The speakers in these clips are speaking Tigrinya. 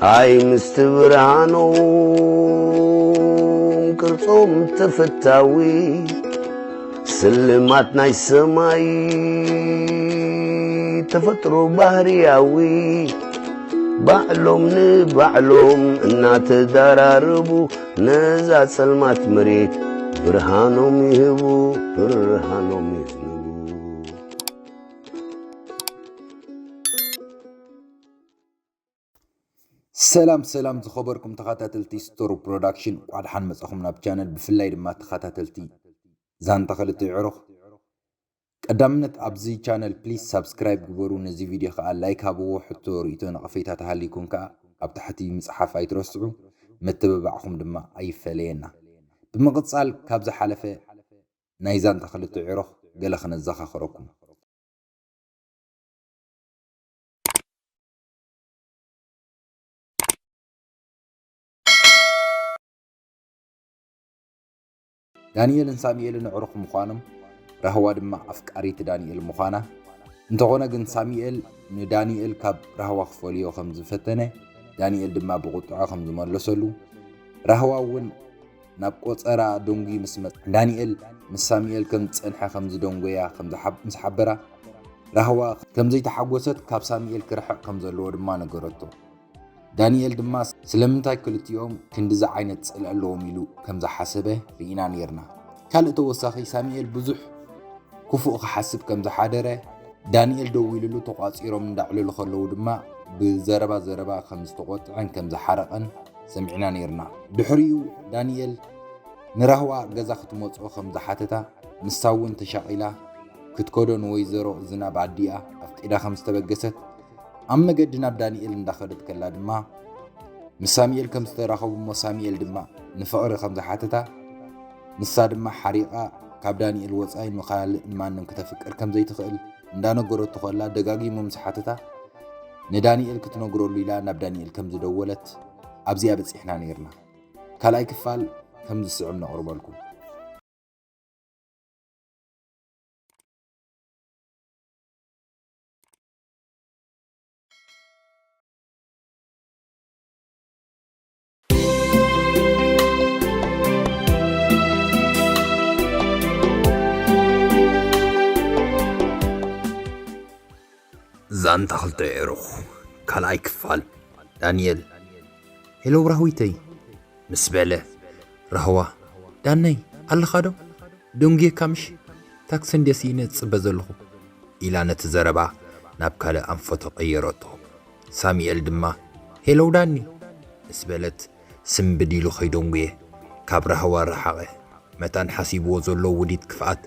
ኣይ ምስቲ ብርሃኖም ቅርጾም ተፈታዊ፣ ስልማት ናይ ሰማይ ተፈጥሮ ባህርያዊ፣ ባዕሎም ንባዕሎም እናተዳራረቡ፣ ነዛ ጸልማት መሬት ብርሃኖም ይህቡ፣ ብርሃኖም ይህቡ። ሰላም ሰላም ዝኸበርኩም ተኸታተልቲ ስቶር ፕሮዳክሽን፣ ቋድሓን መጻኹም ናብ ቻነል፣ ብፍላይ ድማ ተኸታተልቲ ዛንታ ክልተ ኣዕሩኽ። ቀዳምነት ኣብዚ ቻነል ፕሊዝ ሳብስክራይብ ግበሩ፣ ነዚ ቪድዮ ከኣ ላይክ ሃብዎ፣ ሕቶ ርእይቶ ነቐፌታ ተሃልይኩም ከኣ ኣብ ታሕቲ ምጽሓፍ ኣይትረስዑ፣ መተባብዕኹም ድማ ኣይፈለየና። ብምቕጻል ካብ ዝሓለፈ ናይ ዛንታ ክልተ ኣዕሩኽ ገለ ክነዘኻኽረኩም። ዳንኤልን ሳሙኤልን ኣዕሩኽ ምዃኖም፣ ራህዋ ድማ ኣፍቃሪት ዳንኤል ምዃና፣ እንተኾነ ግን ሳሙኤል ንዳንኤል ካብ ራህዋ ክፈልዮ ከም ዝፈተነ፣ ዳንኤል ድማ ብቁጥዐ ከም ዝመለሰሉ፣ ራህዋ እውን ናብ ቆጸራ ደንጉዩ ምስ መጸ፣ ዳንኤል ምስ ሳሙኤል ከም ዝጸንሐ ከም ዝደንጎያ ከም ዝሓብ-፣ ምስ ሓበራ፣ ራህዋ ከም ዘይተሓጎሰት፣ ካብ ሳሙኤል ክርሕቕ ከም ዘለዎ ድማ ነገረቶ። ዳንኤል ድማ ስለምንታይ ክልቲኦም ክንድዚ ዓይነት ጽልኢ ኣለዎም ኢሉ ከም ዝሓሰበ ርኢና ኔርና። ካልእ ተወሳኺ፣ ሳሙኤል ብዙሕ ክፉእ ክሓስብ ከም ዝሓደረ፣ ዳንኤል ደው ኢሉሉ ተቋጺሮም እንዳዕለሉ ከለዉ ድማ ብዘረባ ዘረባ ከም ዝተቖጥዐን ከም ዝሓረቐን ሰሚዕና ኔርና። ድሕሪኡ ዳንኤል ንራህዋ ገዛ ክትመጽኦ ከም ዝሓተታ፣ ንሳ እውን ተሻቒላ ክትከዶ ንወይዘሮ ዝናብ ኣዲኣ ኣፍቂዳ ከም ዝተበገሰት፣ ኣብ መገዲ ናብ ዳንኤል እንዳኸደት ከላ ድማ ምስ ሳሙኤል ከም ዝተራኸቡ እሞ ሳሙኤል ድማ ንፍቕሪ ከም ዝሓተታ፣ ንሳ ድማ ሓሪቓ ካብ ዳንኤል ወጻኢ ንኻልእ ንማንም ክተፍቅር ከም ዘይትኽእል እንዳነገረቱ ከላ ደጋጊሙ ምስ ሓተታ ንዳንኤል ክትነግረሉ ኢላ ናብ ዳንኤል ከም ዝደወለት ኣብዚኣ በጺሕና ነይርና። ካልኣይ ክፋል ከም ዝስዕብ ነቕርበልኩም። ዛንታ ክልተ ኣዕሩኽ ካልኣይ ክፋል። ዳንኤል፣ ሄሎ ብራህዊተይ፣ ምስ በለ፣ ራህዋ፣ ዳነይ ኣለኻ ዶ? ደንጉየካ ምሽ? ታክሲ እንድየ ስኢነ ዝጽበ ዘለኹ፣ ኢላ ነቲ ዘረባ ናብ ካልእ ኣንፈቶ ቀየረቶ። ሳሙኤል ድማ፣ ሄሎ ዳኒ፣ ምስ በለት፣ ስምብድ ኢሉ ከይደንጉየ፣ ካብ ራህዋ ረሓቐ። መታን ሓሲብዎ ዘሎ ውዲት ክፍኣት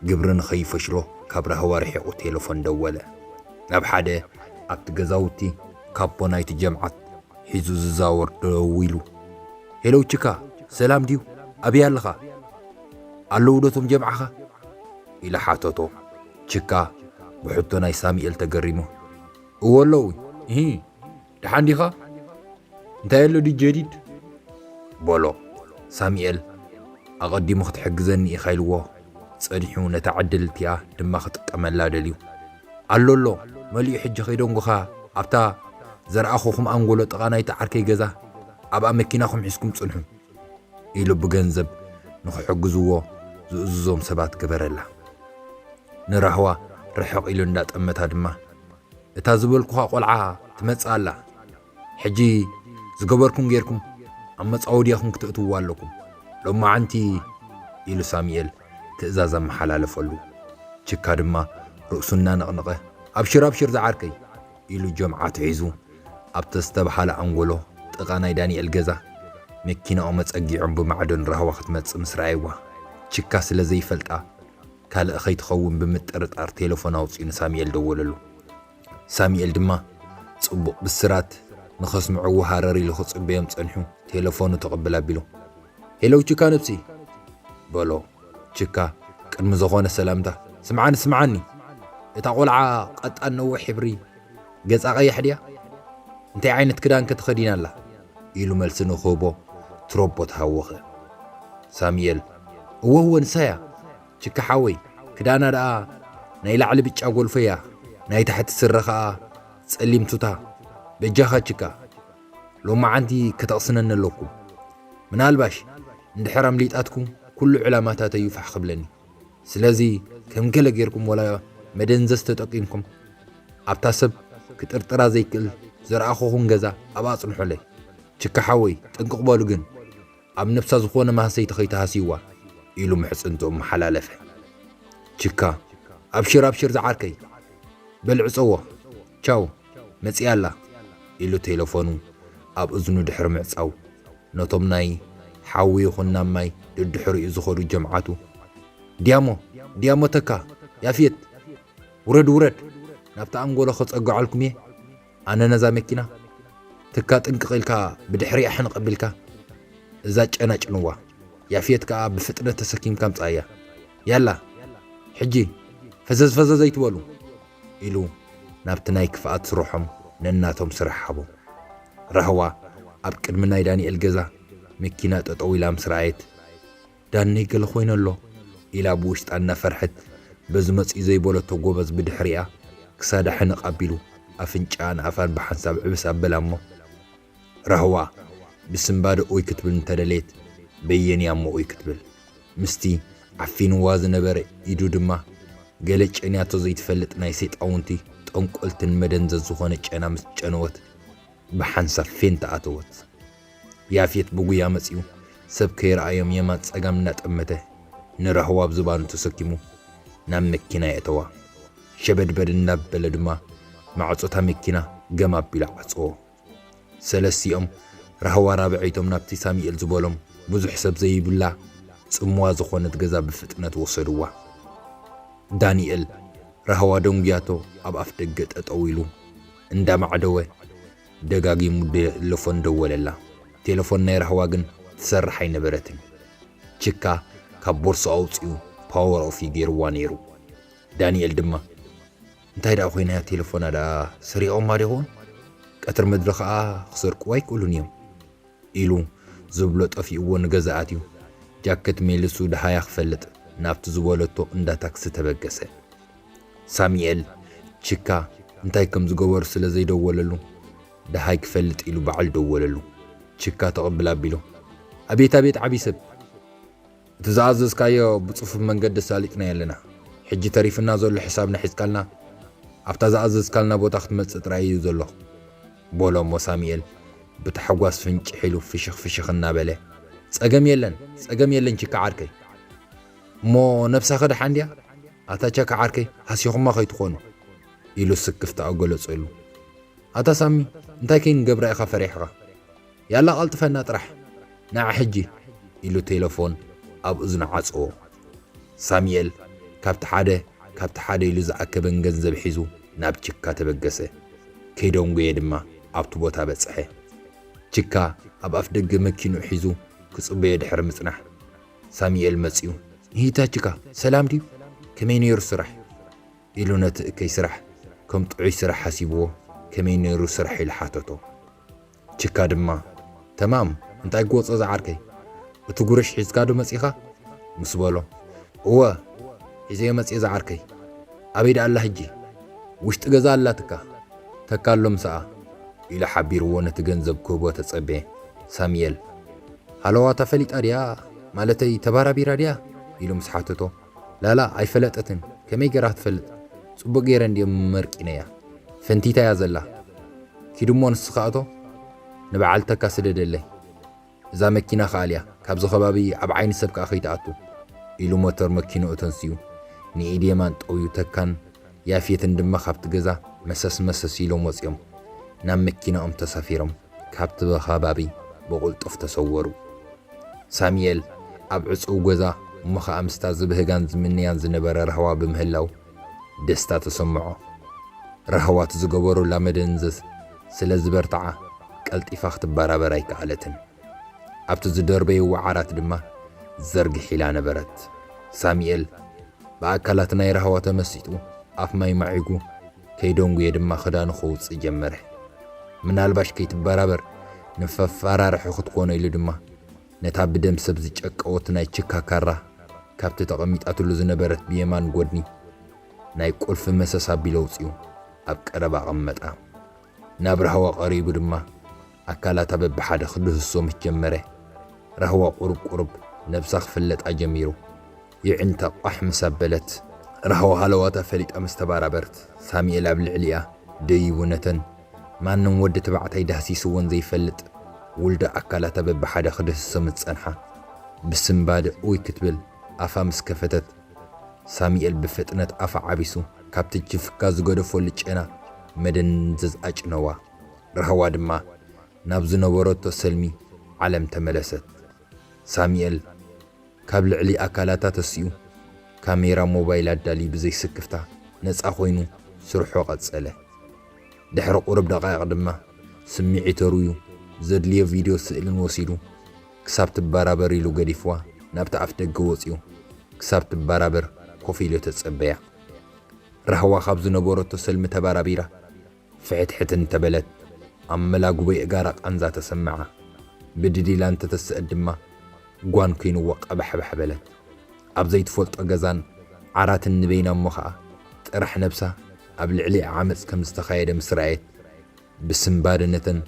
ግብሪ ንኸይፈሽሎ፣ ካብ ራህዋ ርሒቑ ቴለፎን ደወለ። ናብ ሓደ ኣብቲ ገዛውቲ ካቦ ናይቲ ጀምዓት ሒዙ ዝዛወር ደዊሉ፣ "ሄሎ ችካ፣ ሰላም ድዩ? ኣበይ ኣለኻ? ኣለዉ ዶ እቶም ጀምዓኻ?" ኢሉ ሓተቶ። ችካ ብሕቶ ናይ ሳሙኤል ተገሪሙ፣ "እወ ኣለዉ። እሂ፣ ደሓን ዲኻ? እንታይ ኣሎ ድዩ ጀዲድ?" በሎ። ሳሙኤል፣ "ኣቐዲሙ ክትሕግዘኒ ኢኻ" ኢልዎ ጸኒሑ፣ ነታ ዕድል እቲኣ ድማ ክጥቀመላ ደልዩ። "ኣሎ ኣሎ፣ መሊኡ፣ ሕጂ ከይደንጎኻ ኣብታ ዘርኣኹኹም ኣንጎሎ ጥቓ ናይቲ ዓርከይ ገዛ ኣብኣ መኪናኹም ሒዝኩም ጽንሑ" ኢሉ ብገንዘብ ንኽሕግዝዎ ዝእዝዞም ሰባት ገበረላ። ንራህዋ ርሕቕ ኢሉ እንዳጠመታ ድማ፣ "እታ ዝበልኩኻ ቆልዓ ትመጽእ ኣላ። ሕጂ ዝገበርኩም ጌርኩም ኣብ መጻወድያኹም ክተእትውዋ ኣለኩም ሎማዓንቲ" ኢሉ ሳሙኤል ትእዛዝ ኣመሓላለፈሉ። ችካ ድማ ርእሱ እናነቕነቐ፣ "ኣብሽር፣ ኣብሽር ዝዓርከይ" ኢሉ ጀምዓቱ ሒዙ ኣብቲ ዝተብሃለ ኣንጎሎ ጥቓ ናይ ዳንኤል ገዛ መኪናኦም ኣጸጊዖም ብማዕዶ ንራህዋ ክትመጽእ ምስ ረኣይዋ፣ ችካ ስለ ዘይፈልጣ ካልእ ከይትኸውን ብምጥርጣር ቴለፎን ኣውጺኡ ንሳሙኤል ደወለሉ። ሳሙኤል ድማ ጽቡቕ ብስራት ንኸስምዕዎ ሃረር ኢሉ ክጽበዮም ጸኒሑ፣ ቴለፎኑ ተቐብል ኣቢሉ፣ "ሄሎ ችካ ነብሲ" በሎ። ችካ ቅድሚ ዝኾነ ሰላምታ፣ "ስምዓኒ፣ ስምዓኒ፣ እታ ቆልዓ ቀጣን ነዊሕ ሕብሪ ገጻ ቀያሕ ድያ? እንታይ ዓይነት ክዳን ከ ተኸዲና ኣላ?" ኢሉ መልሲ ንኽህቦ ትሮቦ ተሃወኸ። ሳሙኤል፣ "እወ፣ እወ፣ ንሳ እያ። ችካ ሓወይ፣ ክዳና ደኣ ናይ ላዕሊ ብጫ ጎልፎ እያ፣ ናይ ታሕቲ ስረ ኸኣ ጸሊም ቱታ። በጃኻ ችካ" ሎማዓንቲ ከተቕስነኒ ኣለኩም። ምናልባሽ እንድሕር ኣምሊጣትኩም ኩሉ ዕላማታተይ እዩ ፋሕ ክብለኒ። ስለዚ ከም ገለ ጌርኩም ወላ መደንዘዝ ተጠቂምኩም ኣብታ ሰብ ክጥርጥራ ዘይክእል ዝረኣኹኹን ገዛ ኣብኣ ኣጽንሑለይ። ችካ ሓወይ ጥንቅቕ በሉ ግን ኣብ ነብሳ ዝኾነ ማህሰይቲ ከይትሃስይዋ ኢሉ ምሕጽንትኡ መሓላለፈ። ችካ ኣብሽር ኣብሽር ዝዓርከይ በል ዕጸዎ ቻው መጺኣ ኣላ ኢሉ ቴለፎኑ ኣብ እዝኑ ድሕሪ ምዕጻው ነቶም ናይ ሓዊ ይኹን ናብ ማይ ድድሕሪኡ ዝኸዱ ጀምዓቱ ዲያሞ ዲያሞ ተካ ያፌት ውረድ ውረድ ናብታ ኣንጎሎ ከጸግዓልኩም እየ ኣነ ነዛ መኪና ትካ ጥንቅቕ ኢልካ ብድሕሪኣ ሕንቕ ኣቢልካ እዛ ጨና ጭንዋ ያፌት ከኣ ብፍጥነት ተሰኪምካ ምጻያ ያላ ሕጂ ፈዘዝ ፈዘዝ ኣይትበሉ ኢሉ ናብቲ ናይ ክፍኣት ስርሖም ነናቶም ስራሕ ሃቦም። ራህዋ ኣብ ቅድሚ ናይ ዳንኤል ገዛ መኪና ጠጠው ኢላ ምስ ረኣየት ዳነይ ገለ ኮይነ ኣሎ ኢላ ብውሽጣ እናፈርሐት በዚ መጺኡ ዘይበለቶ ጎበዝ ብድሕሪኣ ክሳዳ ሕንቕ ኣቢሉ ኣፍንጫኣን ኣፋን ብሓንሳብ ዕብስ ኣበላ እሞ ራህዋ ብስምባደ ኡይ ክትብል እንተደልየት በየንያ እሞ ኡይ ክትብል ምስቲ ዓፊንዋ ዝነበረ ኢዱ ድማ ገለ ጨንያቶ ዘይትፈልጥ ናይ ሰይጣውንቲ ጠንቆልትን መደንዘዝ ዝኾነ ጨና ምስ ጨነወት ብሓንሳብ ፌን ተኣተወት። ያፌት ብጉያ መጺኡ ሰብ ከይረኣዮም የማን ጸጋም እናጠመተ ንራህዋ ኣብ ዝባኑ ተሰኪሙ ናብ መኪና የእተዋ። ሸበድበድ እናበለ ድማ ማዕጾታ መኪና ገም ኣቢሉ ዓጸዎ። ሰለስቲኦም ራህዋ ራብዐይቶም ናብቲ ሳሚኤል ዝበሎም ብዙሕ ሰብ ዘይብላ ጽምዋ ዝኾነት ገዛ ብፍጥነት ወሰድዋ። ዳንኤል ራህዋ ደንጉያቶ ኣብ ኣፍ ደገ ጠጠው ኢሉ እንዳማዕደወ ደጋጊሙ ቴለፎን ደወለላ። ቴለፎን ናይ ራህዋ ግን ትሰርሕ ኣይነበረትን። ችካ ካብ ቦርሶ ኣውጺኡ ፓወር ኦፍ ገይርዋ ነይሩ። ዳንኤል ድማ እንታይ ደኣ ኮይና እያ ቴለፎና ደኣ ሰሪቖማ ዶ ይኸውን? ቀትሪ ምድሪ ኸኣ ክሰርቅዋ ኣይክእሉን እዮም ኢሉ ዝብሎ ጠፊእዎ ንገዛ ኣትዩ ጃከት ሜልሱ ደሃያ ክፈልጥ ናብቲ ዝበለቶ እንዳ ታክሲ ተበገሰ። ሳሚኤል ችካ እንታይ ከም ዝገበሩ ስለ ዘይደወለሉ ደሃይ ክፈልጥ ኢሉ ባዕሉ ደወለሉ። ችካ ተቐብል ኣቢሉ ኣቤት ኣቤት ዓብዪ ሰብ እቲ ዝኣዘዝካዮ ብጽፉፍ መንገዲ ኣሳሊጥናዮ ኣለና። ሕጂ ተሪፍና ዘሎ ሕሳብና ሒዝካልና ኣብታ ዝኣዘዝካልና ቦታ ክትመጽእ ጥራይ እዩ ዘሎ በሎ እሞ ሳሙኤል ብታሕጓስ ፍንጭሕ ኢሉ ፍሽኽ ፍሽኽ እናበለ ጸገም የለን ጸገም የለን ችካ ዓርከይ እሞ ነብሳኸ ደሓን ድያ ኣታ ቻካ ዓርከይ ሃሲኹማ ከይትኾኑ ኢሉ ስክፍታኡ ገለጸሉ ኣታ ሳሚ እንታይ ከይንገብራ ኢኻ ፈሪሕኻ ያላ ቀልጥፈና ጥራሕ ንዓ ሕጂ ኢሉ ቴለፎን ኣብ እዝኑ ዓጸዎ። ሳሙኤል ካብቲ ሓደ ካብቲ ሓደ ኢሉ ዝኣከበን ገንዘብ ሒዙ ናብ ችካ ተበገሰ። ከይደንጎየ ድማ ኣብቲ ቦታ በጽሐ። ችካ ኣብ ኣፍ ደገ መኪንኡ ሒዙ ክጽበዮ ድሕሪ ምጽናሕ ሳሙኤል መጺኡ፣ ንሂታ ችካ ሰላም ድዩ? ከመይ ነይሩ ስራሕ? ኢሉ ነቲ እከይ ስራሕ ከም ጥዑይ ስራሕ ሓሲብዎ ከመይ ነይሩ ስራሕ ኢሉ ሓተቶ። ችካ ድማ፣ ተማም፣ እንታይ ክወጾ ዝዓርከይ? እቲ ጉርሽ ሒዝካ ዶ መጺኻ? ምስ በሎ፣ እወ፣ ሒዘዮ መጺኤ ዝዓርከይ። ኣበይ ደኣ ኣላ ሕጂ? ውሽጢ ገዛ ኣላትካ። ተካ ኣሎ ምሳኣ። ኢሉ ሓቢርዎ ነቲ ገንዘብ ክህቦ ተጸበየ። ሳሙኤል፣ ሃለዋታ ፈሊጣ ድያ? ማለተይ ተባራቢራ ድያ? ኢሉ ምስ ሓተቶ፣ ላላ ኣይፈለጠትን፣ ከመይ ገይራ ክትፈልጥ? ጽቡቕ ገይረ እንድየ መርቂነያ። ፈንቲታ እያ ዘላ። ኪድ እሞ ንስኻ እቶ ንበዓል ተካ ስደደለይ። እዛ መኪና ከኣልያ፣ ካብዚ ከባቢ ኣብ ዓይኒ ሰብ ከኣ ከይትኣቱ። ኢሉ ሞተር መኪንኡ ተንሲኡ ንኢድ የማን ጠውዩ ተካን ያፌትን ድማ ካብቲ ገዛ መሰስ መሰስ ኢሎም ወጺኦም ናብ መኪናኦም ተሳፊሮም ካብቲ ከባቢ ብቕልጡፍ ተሰወሩ። ሳሙኤል ኣብ ዕጹው ገዛ እሞ ኸኣ ምስታ ዝብህጋን ዝምንያን ዝነበረ ራህዋ ብምህላው ደስታ ተሰምዖ። ራህዋ እቲ ዝገበሩላ መደንዘዝ ስለ ዝበርትዓ ቀልጢፋ ክትበራበር ኣይከኣለትን። ኣብቲ ዝደርበይዋ ዓራት ድማ ዘርግሕ ኢላ ነበረት። ሳሙኤል ብኣካላት ናይ ራህዋ ተመሲጡ ኣፍ ማይ ማዒጉ ከይደንጉየ ድማ ክዳኑ ከውጽእ ጀመረ። ምናልባሽ ከይትበራበር ንፈፋራርሒ ክትኮኖ ኢሉ ድማ ነታ ብደም ሰብ ዝጨቀወት ናይ ችካ ካራ ካብቲ ተቐሚጣትሉ ዝነበረት ብየማን ጎድኒ ናይ ቁልፊ መሰስ ኣቢሉ ኣውጺኡ ኣብ ቀረባ ኣቐመጣ። ናብ ራህዋ ቀሪቡ ድማ ኣካላታ በብሓደ ክድህሶ ምስ ጀመረ፣ ራህዋ ቁሩብ ቁሩብ ነብሳ ክፍለጣ ጀሚሩ። የዒንታ ቋሕ ምስ ኣበለት፣ ራህዋ ሃለዋታ ፈሊጣ ምስ ተባራበርት፣ ሳሚኤል ኣብ ልዕሊኣ ደይቡ ነተን ማንም ወዲ ተባዕታይ ዳህሲስወን ዘይፈልጥ ውልዶ ኣካላታ በብሓደ ክድህሶ ምስ ጸንሓ፣ ብስንባደ ኡይ ክትብል ኣፋ ምስ ከፈተት፣ ሳሚኤል ብፍጥነት ኣፋ ዓቢሱ ካብቲ ጅፍካ ዝገደፎ ልጨና መደንዘዝ ኣጭነዋ። ራህዋ ድማ ናብ ዝነበረቶ ሰልሚ ዓለም ተመለሰት። ሳሚኤል ካብ ልዕሊ ኣካላታ ተሲኡ ካሜራ ሞባይል ኣዳልዩ ብዘይስክፍታ ነጻ ኮይኑ ስርሑ ቀጸለ። ድሕሪ ቁሩብ ደቃይቕ ድማ ስምዒቱ ርዩ ዘድልዮ ቪድዮ ስእልን ወሲዱ ክሳብ ትበራበር ኢሉ ገዲፍዋ ናብቲ ኣፍ ደገ ወጺኡ ክሳብ ትበራበር ኮፍ ኢሉ ተጸበያ። ራህዋ ካብ ዝነበረቶ ሰልሚ ተበራቢራ ፍሕትሕት እንተበለት ኣብ መላጉበይ እጋራ ቃንዛ ተሰምዓ። ብድድ ኢላ እንተተስእት ድማ ጓን ኮይንዎ ቀባሕባሕ በለት። ኣብ ዘይትፈልጦ ገዛን ዓራትን ንበይና እሞ ኸኣ ጥራሕ ነብሳ ኣብ ልዕሊኣ ዓመጽ ከም ዝተኻየደ ምስ ረኣየት ብስንባደ ነተን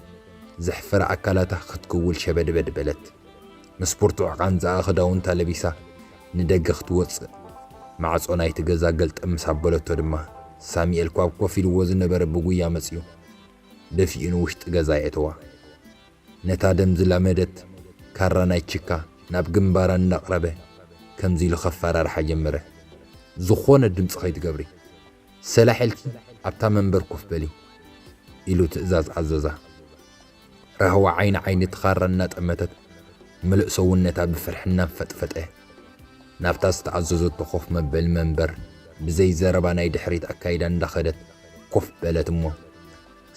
ዘሕፈራ ኣካላታ ክትክውል ሸበድበድ በለት። ምስ ብርቱዕ ቃንዛኣ ክዳውንታ ለቢሳ ንደገ ክትወጽእ ማዕጾ ናይቲ ገዛ ገልጠም ምስ ኣበለቶ ድማ ሳሚኤል ካብ ኮፍ ኢልዎ ዝነበረ ብጉያ መጺኡ ደፊኡ ንውሽጢ ገዛ የእተዋ። ነታ ደም ዝላመደት ካራ ናይ ቺካ ናብ ግንባራ እናቕረበ ከምዚ ኢሉ ከፈራርሓ ጀመረ። ዝኾነ ድምጺ ከይትገብሪ፣ ሰላሕ ኢልኪ ኣብታ መንበር ኮፍ በሊ ኢሉ ትእዛዝ ኣዘዛ። ራህዋ ዓይኒ ዓይኒ እቲ ካራ እናጠመተት ምሉእ ሰውነታ ብፍርሒ እናፈጥፈጠ ናብታ ዝተኣዘዘቶ ኮፍ መበሊ መንበር ብዘይ ዘረባ ናይ ድሕሪት ኣካይዳ እንዳኸደት ኮፍ በለት እሞ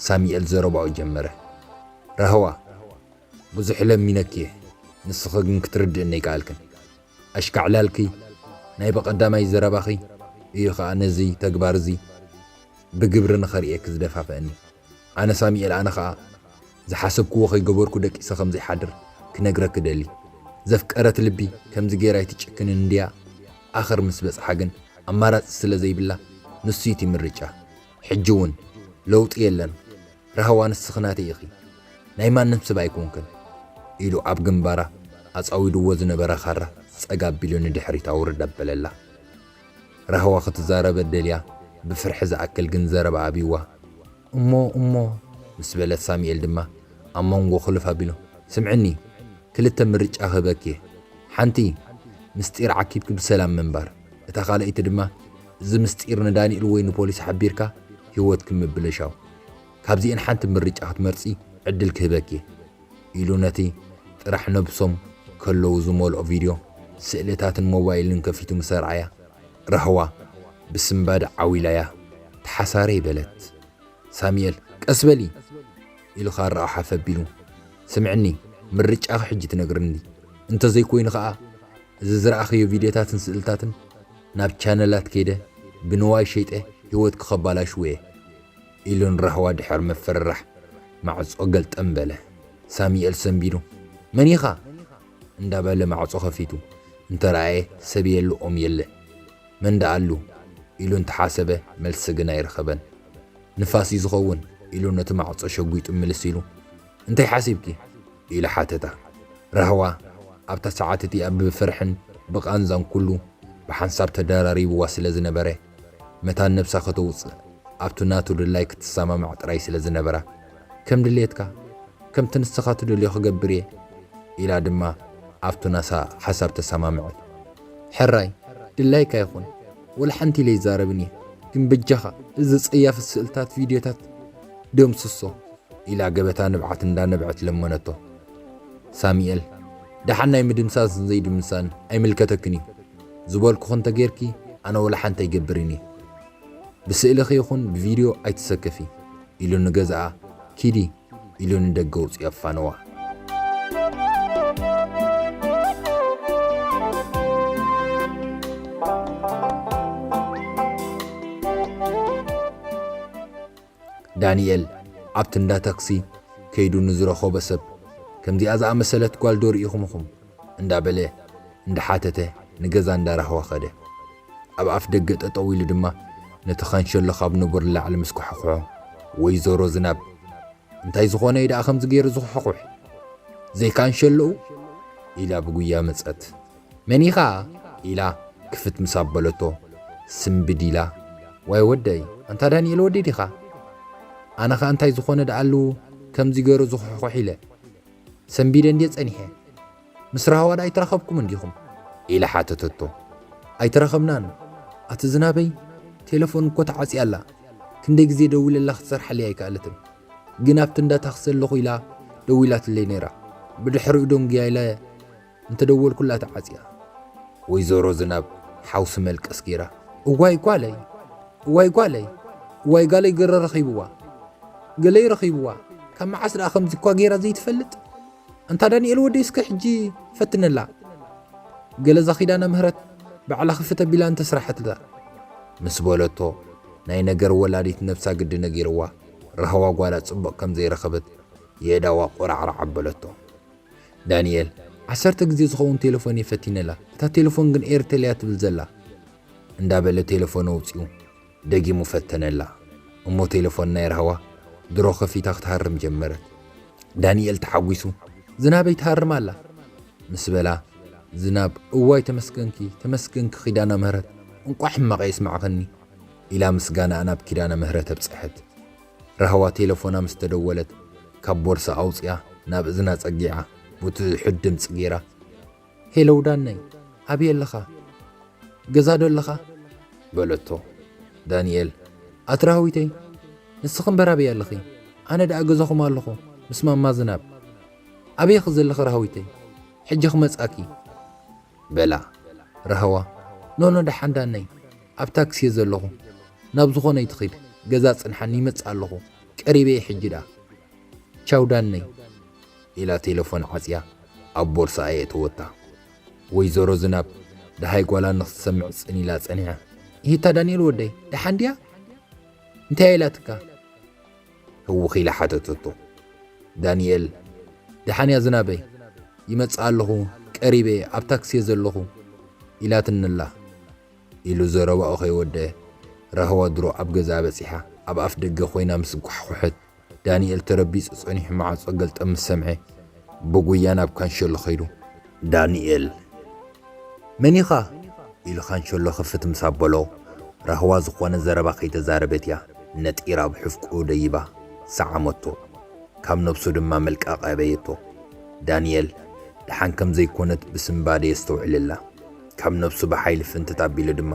ሳሚኤል ዘረባኡ ጀመረ። ራህዋ፣ ብዙሕ ለሚነኪ እየ፣ ንስኺ ግን ክትርድእኒ ኣይከኣልክን። ኣሽካዕላልኪ ናይ ብቐዳማይ ዘረባኺ እዩ ኸኣ ነዚ ተግባር እዚ ብግብሪ ንኸርእየኪ ዝደፋፍአኒ። ኣነ ሳሚኤል ኣነ ኸኣ ዝሓሰብክዎ ከይገበርኩ ደቂሰ ከም ዘይሓድር ክነግረኪ ደሊ። ዘፍቀረት ልቢ ከምዚ ገይራ ኣይትጭክንን እንድያ። ኣኽር ምስ በጽሓ ግን ኣማራጺ ስለ ዘይብላ ንሱ እዩ እቲ ምርጫ። ሕጂ እውን ለውጢ የለን። ራህዋ ንስኺ ናተይ ኢኺ። ናይ ማንም ሰብ ኣይኮንክን ኢሉ ኣብ ግንባራ ኣጻዊድዎ ዝነበረ ካራ ጸግ ኣቢሉ ንድሕሪት ኣውርድ ኣበለላ። ራህዋ ክትዛረበ ደልያ ብፍርሒ ዝኣክል ግን ዘረባ ኣብይዋ። እሞ እሞ ምስ በለት ሳሚኤል ድማ ኣብ መንጎ ክልፍ ኣቢሉ ስምዕኒ ክልተ ምርጫ ክህበኪ እየ። ሓንቲ ምስጢር ዓኪብኪ ብሰላም ምንባር፣ እታ ካልኣይቲ ድማ እዚ ምስጢር ንዳንኤል ወይ ንፖሊስ ሓቢርካ ህይወትኪ ምብልሻው። ካብዚኤን ሓንቲ ምርጫ ክትመርጺ ዕድል ክህበኪ እየ። ኢሉ ነቲ ጥራሕ ነብሶም ከለዉ ዝመልኦ ቪድዮ ስእልታትን ሞባይልን ከፊቱ ምስ ኣርኣያ፣ ራህዋ ብስንባደ ዓው ኢላ'ያ ተሓሳረይ በለት። ሳሚኤል ቀስ በሊ ኢሉ ካራኡ ሓፍ ኣቢሉ፣ ስምዕኒ ምርጫኺ ሕጂ ትነግርኒ፣ እንተዘይኮይኑ ኸኣ እዚ ዝረኣኽዮ ቪድዮታትን ስእልታትን ናብ ቻነላት ከይደ ብንዋይ ሸይጠ ህይወትኪ ከባላሽዎ እየ። ኢሉ ንራህዋ ድሕሪ ምፍርራሕ ማዕጾ ገልጠም በለ። ሳሚኤል ሰንቢዱ መን ኢኻ እንዳበለ ማዕጾ ከፊቱ እንተረኣየ ሰብ የለ ኦም የለ። መን ደኣ ኣሉ ኢሉ እንተሓሰበ መልሲ ግን ኣይረኸበን። ንፋስ እዩ ዝኸውን ኢሉ ነቲ ማዕጾ ሸጒጡ ምልስ ኢሉ እንታይ ሓሲብኪ ኢሉ ሓተታ። ራህዋ ኣብታ ሰዓት እቲኣ ብፍርሕን ብቓንዛን ኩሉ ብሓንሳብ ተደራሪብዋ ስለ ዝነበረ መታን ነብሳ ከተውጽእ ኣብቲ ናቱ ድላይ ክትሰማማዕ ጥራይ ስለ ዝነበራ ከም ድሌትካ ከምቲ ንስኻ ትደልዮ ክገብር እየ ኢላ ድማ ኣብቲ ናሳ ሓሳብ ተሰማምዐት። ሕራይ ድላይካ ይኹን ወላ ሓንቲ ኢለ ይዛረብን እየ ግን በጃኻ እዚ ጸያፊ ስእልታት ቪድዮታት ደምስሶ ኢላ ገበታ ንብዓት እንዳነብዐት ለመነቶ። ሳሚኤል ደሓን ናይ ምድምሳስን ዘይድምሳን ኣይምልከተክን እዩ ዝበልኩኺ እንተጌርኪ ኣነ ወላ ሓንቲ ኣይገብርን እየ ብስእልኺ ይኹን ብቪድዮ ኣይትሰከፊ ኢሉ ንገዛኣ ኪዲ ኢሉ ንደገ ኣውጺኡ ኣፋነዋ። ዳንኤል ኣብቲ እንዳ ታክሲ ከይዱ ንዝረኸቦ ሰብ ከምዚኣ ዝኣመሰለት ጓል ዶ ርኢኹምኹም እንዳበለ እንዳሓተተ ንገዛ እንዳራህዋ ኸደ። ኣብ ኣፍ ደገ ጠጠው ኢሉ ድማ ነቲ ካንሸሎ ካብ ንቡር ንላዕሊ ምስ ኮሓኹሖ ወይዘሮ ዝናብ እንታይ ዝኾነ እዩ ደኣ ከምዚ ገይሩ ዝኹሕኩሕ? ዘይካንሸሎኡ? ኢላ ብጉያ መጸት። መን ኢኻ? ኢላ ክፍት ምስ ኣበለቶ፣ ስምብድ ኢላ፣ ዋይ ወደይ፣ ኣንታ ዳንኤል ወደይ ዲኻ? ኣነ ኸኣ እንታይ ዝኾነ ደኣሉ ከምዚ ገይሩ ዝኹሕኩሕ ኢለ ሰምቢደ እንድየ ጸኒሐ። ምስ ራህዋ ደኣ ኣይተራኸብኩምን ዲኹም? ኢላ ሓተተቶ። ኣይተራኸብናን። ኣቲ ዝናበይ፣ ቴሌፎን እኮ ተዓጽያ ኣላ። ክንደይ ግዜ ደዊለላ ክትሰርሓለይ ኣይከኣለትን። ግን ኣብቲ እንዳ ታኽሲ ኣለኹ ኢላ ደዊላትለይ ነይራ። ብድሕሪኡ ደንጉያ ኢለ እንተደወልኩላ ተዓጽያ። ወይዘሮ ዝናብ ሓውሲ መልቀስ ገይራ። እዋይ ጓለይ፣ እዋይ ጓለይ፣ እዋይ ጋለይ ገረ ረኺብዋ። ገለይ ረኺብዋ። ካብ መዓስ ደኣ ከምዚ እኳ ገይራ ዘይትፈልጥ? ኣንታ ዳንኤል ወደይ እስከ ሕጂ ፈትነላ። ገለ እዛ ኪዳነ ምህረት ባዕላ ክፍት ኣቢላ እንተስራሐትላ። ምስ በለቶ ናይ ነገር ወላዲት ነብሳ ግዲ ነጊርዋ። ራህዋ ጓላ ጽቡቕ ከም ዘይረኸበት የእዳዋ ቆራዕራዕ ኣበለቶ። ዳንኤል፣ ዓሰርተ ግዜ ዝኸውን ቴሌፎን እየ ፈቲነላ። እታ ቴሌፎን ግን ኤርቴል እያ ትብል ዘላ። እንዳበለ ቴሌፎን ኣውጺኡ ደጊሙ ፈተነላ። እሞ ቴሌፎን ናይ ራህዋ ድሮ ከፊታ ክትሃርም ጀመረት። ዳንኤል ተሓጒሱ፣ ዝናበይ ትሃርም ኣላ ምስ በላ፣ ዝናብ፣ እዋይ ተመስገንኪ፣ ተመስገንኪ ኪዳነ ምህረት፣ እንቋዕ ሕማቕ የስማዕኽኒ ኢላ ምስጋናኣ ናብ ኪዳነ ምህረት ኣብጽሐት። ራህዋ ቴሌፎና ምስ ተደወለት፣ ካብ ቦርሳ ኣውጺኣ ናብ እዝና ጸጊዓ፣ ብትሑት ድምጺ ገይራ፣ ሄሎ ዳነይ፣ ኣበይ ኣለኻ? ገዛ ዶ ኣለኻ? በለቶ። ዳንኤል፣ ኣቲ ራህዊተይ፣ ንስኺ እምበር ኣበይ ኣለኺ? ኣነ ደኣ ገዛኹም ኣለኹ፣ ምስ ማማ ዝናብ። ኣበይ ኢኺ ዘለኺ ራህዊተይ? ሕጂ ክመጽኣኪ። በላ። ራህዋ፣ ኖኖ ደሓን ዳነይ፣ ኣብ ታክሲ እየ ዘለኹ። ናብ ዝኾነ ኣይትኺድ፣ ገዛ ጽንሓኒ ይመጽእ ኣለኹ። ቀሪበ እየ ሕጂ ደኣ። ቻው ዳነይ። ኢላ ቴሌፎን ዓጽያ ኣብ ቦርሳኣ የእተወታ። ወይዘሮ ዝናብ ደሃይ ጓላ ንኽትሰምዕ ጽን ኢላ ጸኒሓ። ይህታ ዳንኤል ወደይ፣ ደሓን ድያ? እንታይ ኢላትካ? ህውኽ ኢላ ሓተተቶ። ዳንኤል፣ ደሓን እያ ዝናበይ፣ ይመጽእ ኣለኹ፣ ቀሪበ፣ ኣብ ታክሲ እየ ዘለኹ ኢላትኒ ኣላ። ኢሉ ዘረባኡ ከይወደአ፣ ራህዋ ድሮ ኣብ ገዛ በጺሓ ኣብ ኣፍ ደገ ኮይና ምስ ጓሕጉሐት፣ ዳንኤል ተረቢጹ ጸኒሑ ማዕጾ ገልጠም ምስ ሰምዐ፣ ብጉያ ናብ ካንሸሎ ከይዱ። ዳንኤል፣ መን ኢኻ? ኢሉ ካንሸሎ ክፍት ምስ ኣበሎ፣ ራህዋ ዝኾነ ዘረባ ከይተዛረበት እያ ነጢራ ብሕፍቁ ደይባ ሰዓመቶ። ካብ ነብሱ ድማ መልቃቕ ኣበየቶ። ዳንኤል ደሓን ከም ዘይኮነት ብስንባደ የስተውዕል ኣላ። ካብ ነብሱ ብሓይሊ ፍንትት ኣቢሉ ድማ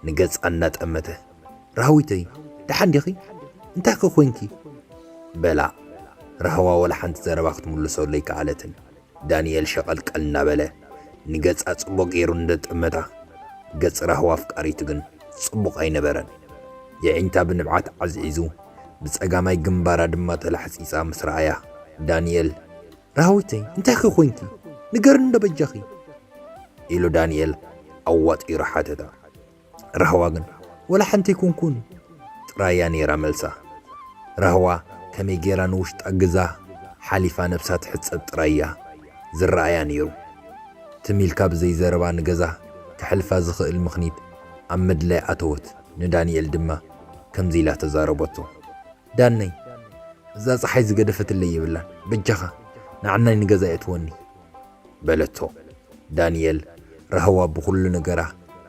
ንገጻ እናጠመተ፣ ራህዊተይ፣ ደሓን ዲኺ? እንታይ ከ ኮንኪ? በላ። ራህዋ ወላ ሓንቲ ዘረባ ክትምልሰሉ ኣይከኣለትን። ዳንኤል ሸቐልቀል እናበለ ንገጻ ጽቡቕ ገይሩ እንደጠመታ፣ ገጽ ራህዋ ኣፍቃሪቱ ግን ጽቡቕ ኣይነበረን። የዒንታ ብንብዓት ዓዝዒዙ፣ ብጸጋማይ ግንባራ ድማ ተላሕጺጻ ምስ ረኣያ፣ ዳንኤል፣ ራህዊተይ፣ እንታይ ከ ኮንኪ? ንገርኒ እንዶ በጃኺ። ኢሉ ዳንኤል ኣዋጢሩ ሓተታ። ራህዋ ግን፣ ወላ ሓንቲ ኣይኮንኩን ጥራያ ነይራ መልሳ። ራህዋ ከመይ ገይራ ንውሽጣ ገዛ ሓሊፋ ነብሳ ትሕጸብ ጥራያ ዝረኣያ ነይሩ። ትም ኢልካ ብዘይ ዘረባ ንገዛ ከሕልፋ ዝኽእል ምኽኒት ኣብ ምድላይ ኣተወት። ንዳንኤል ድማ ከምዚ ኢላ ተዛረበቶ። ዳነይ፣ እዛ ጸሓይ ዝገደፈትለይ የብላን። በጃኻ፣ ንዓናይ ንገዛ የእትወኒ። በለቶ። ዳንኤል፣ ራህዋ ብኹሉ ነገራ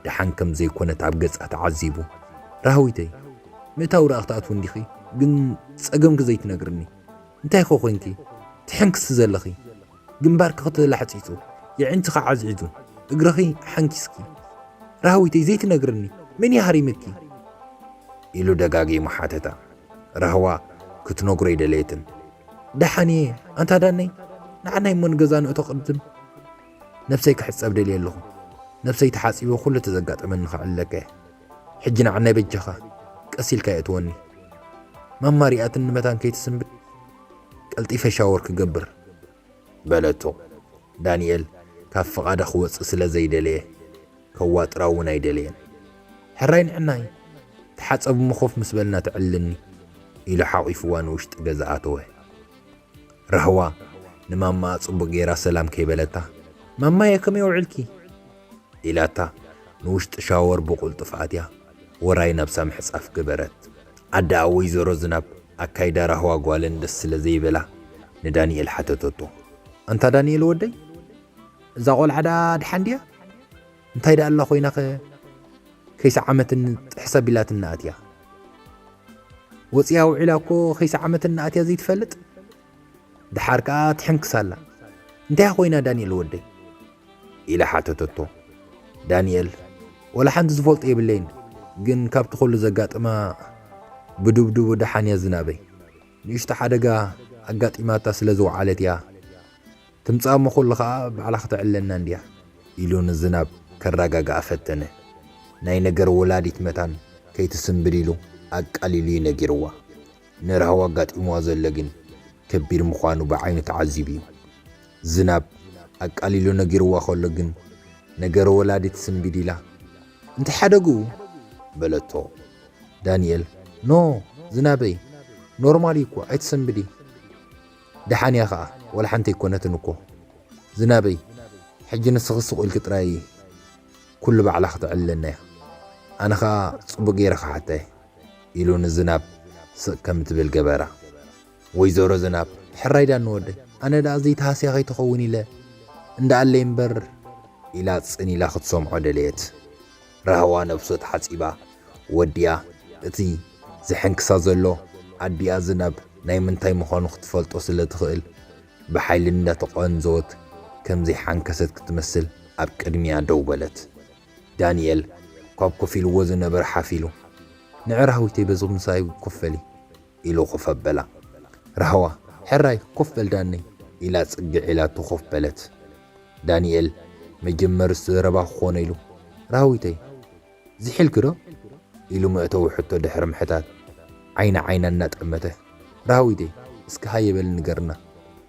ደሓን ከም ዘይኮነት ኣብ ገጻ ተዓዚቡ። ራህዊተይ፣ ምእታው ደኣ ክትኣትዊ እንዲኺ፣ ግን ጸገምኪ ዘይትነግርኒ። እንታይ ኮ ኮንኪ? ትሕንክሲ ዘለኺ። ግንባርኪ ከተላሕጺጹ፣ የዒንትኺ ዓዝዒዙ፣ እግርኺ ሓንኪስኪ። ራህዊተይ፣ ዘይትነግርኒ፣ መን እዩ ሃሪምኪ? ኢሉ ደጋጊሙ ሓተታ። ራህዋ ክትነግሮ ኣይደለየትን። ደሓን እየ፣ ኣንታ ዳነይ፣ ንዓናይ እሞ ንገዛ ንእቶ ቅድም። ነብሰይ ክሕጸብ ደልየ ኣለኹ። ነብሰይ ተሓጺበ ኩሉ ተዘጋጠመኒ ክዕልለካ እየ። ሕጂ ንዓናይ በጃኻ፣ ቀስ ኢልካ የእትወኒ። ማማ ሪኣትኒ መታን ከይትስንብድ፣ ቀልጢፈ ሻወር ክገብር። በለቶ። ዳንኤል ካብ ፍቓዳ ክወጽእ ስለ ዘይደለየ፣ ከዋጥራ እውን ኣይደለየን። ሕራይ ንዕናይ፣ ተሓጸቡ እሞ ኮፍ ምስ በልና ትዕልልኒ፣ ኢሉ ሓቒፍዋ ንውሽጢ ገዛ ኣተወ። ራህዋ ንማማኣ ጽቡቕ ገይራ ሰላም ከይበለታ፣ ማማየ ከመይ ውዕልኪ? ኢላታ ንውሽጢ ሻወር ብቕልጡፍ ኣትያ፣ ወራይ ነብሳ ምሕጻፍ ገበረት። ኣደኣ ወይዘሮ ዝናብ ኣካይዳ ራህዋ ጓለን ደስ ስለ ዘይበላ ንዳንኤል ሓተተቶ። ኣንታ ዳንኤል ወደይ፣ እዛ ቆልዓ ደኣ ድሓን ድያ? እንታይ ደኣ ኣላ ኮይናኸ ከይሰዓመትኒ ጥሕስ ኣቢላትኒ ኣትያ? ወጺኣ ውዒላ እኮ ከይሰዓመትኒ ኣትያ ዘይትፈልጥ? ደሓር ከኣ ትሕንክስ ኣላ። እንታይ ኮይና ዳንኤል ወደይ? ኢላ ሓተተቶ። ዳንኤል፣ ወላ ሓንቲ ዝፈልጦ የብለይን፣ ግን ካብቲ ኩሉ ዘጋጥማ ብድብድቡ ደሓን እያ ዝናበይ። ንእሽቶ ሓደጋ ኣጋጢማታ ስለ ዝወዓለት እያ። ትምጻእ እሞ ኩሉ ኸኣ ባዕላ ክተዕልለና እንድያ፣ ኢሉ ንዝናብ ከረጋግኣ ፈተነ። ናይ ነገር ወላዲት መታን ከይትስንብድ ኢሉ ኣቃሊሉ እዩ ነጊርዋ። ንራህዋ ኣጋጢምዋ ዘሎ ግን ከቢድ ምዃኑ ብዓይኑ ተዓዚቡ እዩ። ዝናብ ኣቃሊሉ ነጊርዋ ከሎ ግን ነገር ወላዲት ስንቢድ ኢላ፣ "እንታይ ሓደግኡ?" በለቶ። ዳንኤል፣ "ኖ፣ ዝናበይ፣ ኖርማል እዩ እኮ፣ ኣይትሰንብዲ። ደሓን እያ ኸኣ፣ ወላ ሓንቲ ኣይኮነትን እኮ። ዝናበይ፣ ሕጂ ንስኺ ስቕ ኢልኪ ጥራይ ኩሉ ባዕላ ክትዕልለና እያ። ኣነ ኸኣ ጽቡቕ ገይረ ክሓታ እየ" ኢሉ ንዝናብ ስቕ ከም ትብል ገበራ። ወይዘሮ ዝናብ፣ "ሕራይ ዳኒ ወደይ፣ ኣነ ደኣ ዘይተሃስያ ከይትኸውን ኢለ እንዳኣለይ እምበር" ኢላ ጽን ኢላ ክትሰምዖ ደለየት። ራህዋ ነብሱ ተሓጺባ ወዲያ፣ እቲ ዝሕንክሳ ዘሎ ኣዲኣ ዝናብ ናይ ምንታይ ምዃኑ ክትፈልጦ ስለ ትኽእል፣ ብሓይሊ እንዳተቐንዘወት ከም ዘይሓንከሰት ክትመስል ኣብ ቅድሚኣ ደው በለት። ዳንኤል ካብ ኮፍ ኢልዎ ዝነበረ ሓፍ ኢሉ፣ "ንዒ ራህዊተይ በዚ ምሳይ ኮፍ በሊ" ኢሉ ኮፍ ኣበላ። ራህዋ፣ "ሕራይ ኮፍ በል ዳነይ" ኢላ ጽግዕ ኢላቶ ኮፍ በለት። ዳንኤል መጀመርስ ዘረባ ክኾኖ ኢሉ፣ "ራህዊተይ፣ ዝሒልኪ ዶ?" ኢሉ መእተዊ ሕቶ ድሕሪ ምሕታት፣ ዓይኒ ዓይና እናጠመተ፣ "ራህዊተይ፣ እስኪ ሃየ በሊ ንገርና፣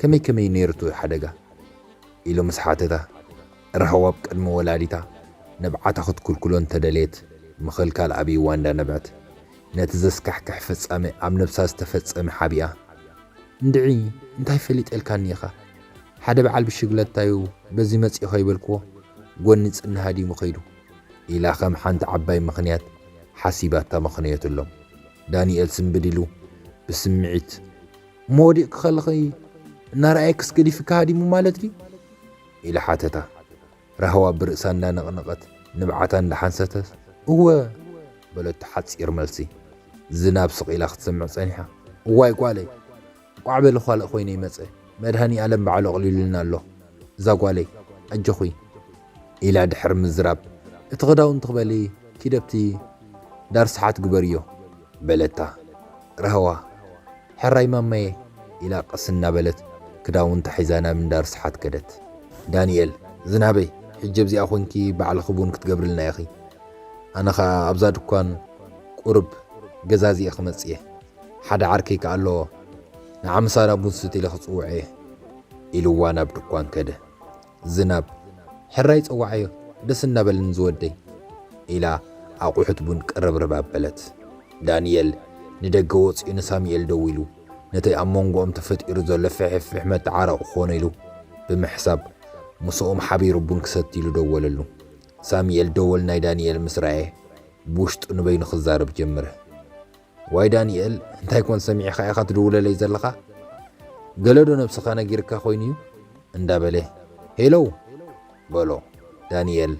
ከመይ ከመይ ነይሩ እቲ ሓደጋ?" ኢሉ ምስ ሓተታ፣ ራህዋ ኣብ ቅድሚ ወላዲታ ንብዓታ ክትኩልኩሎ እንተደለየት፣ ምኽልካል ኣብይዋ እንዳነብዐት፣ ነቲ ዘስካሕክሕ ፍጻመ ኣብ ነብሳ ዝተፈጸመ ሓቢኣ፣ "እንድዒ፣ እንታይ ፈሊጠልካኒ ኢኻ? ሓደ በዓል ብሽግለታ'ዩ በዚ መጺኡ ከይበልክዎ፣ ጎኒ ጽኒ ሃዲሙ ከይዱ" ኢላ ከም ሓንቲ ዓባይ ምኽንያት ሓሲባታ መኽነየትሎም። ዳንኤል ስንብድ ኢሉ ብስምዒት፣ "እሞ ወዲቕኪ ከለኺ እናረኣየክስ ገዲፍኪ ሃዲሙ ማለት ድዩ?" ኢሉ ሓተታ። ራህዋ ብርእሳ እንዳነቕነቐት ንብዓታ እንዳሓንሰተት፣ "እወ" በለቶ ሓጺር መልሲ። ዝናብ ስቕ ኢላ ክትሰምዕ ጸኒሓ፣ "እዋይ ጓለይ፣ እንቋዕ በሊ ኻልእ ኮይነ ይመጸ፣ መድሃኒኣለም ባዕሉ ኣቕሊሉልና ኣሎ እዛ ጓለይ፣ ኣጆኺ" ኢላ ድሕሪ ምዝራብ፣ "እቲ ክዳውንቲ ክበሊ ኪደብቲ ዳር ሰሓት ግበርዮ" በለታ። ራህዋ፣ "ሕራይ ማማየ" ኢላ ቀስ እናበለት ክዳውንታ ሒዛ ናብ እንዳር ሰሓት ከደት። ዳንኤል፣ "ዝናበይ፣ ሕጂ ኣብዚኣ ኮንኪ ባዕልኺ ቡን ክትገብርልና ኢኺ። ኣነ ኸኣ ኣብዛ ድኳን ቁሩብ ገዛዚኤ ክመጽእ እየ። ሓደ ዓርከይ ከኣ ኣሎ፣ ንዓ ምሳና ቡን ስት ኢለ ክጽውዖ እየ" ኢልዋ ናብ ድኳን ከደ። ዝናብ፣ "ሕራይ ጸዋዓዮ፣ ደስ እናበለኒ ዝወደይ" ኢላ ኣቑሑት ቡን ቅርብርብ ኣበለት። ዳንኤል ንደገ ወጺኡ ንሳሙኤል ደዊሉ፣ ነቲ ኣብ መንጎኦም ተፈጢሩ ዘሎ ፍሕፍሕ መተዓረቒ ክኾኖ ኢሉ ብምሕሳብ፣ ምስኦም ሓቢሩ ቡን ክሰቲ ኢሉ ደወለሉ። ሳሙኤል ደወል ናይ ዳንኤል ምስ ረኣየ፣ ብውሽጡ ንበይኑ ክዛረብ ጀመረ። "ዋይ ዳንኤል፣ እንታይ ኮን ሰሚዕካ ኢኻ ትድውለለይ ዘለኻ? ገለ ዶ ነብስኻ ነጊርካ ኮይኑ እዩ?" እንዳበለ፣ "ሄሎ" በሎ። ዳንኤል፣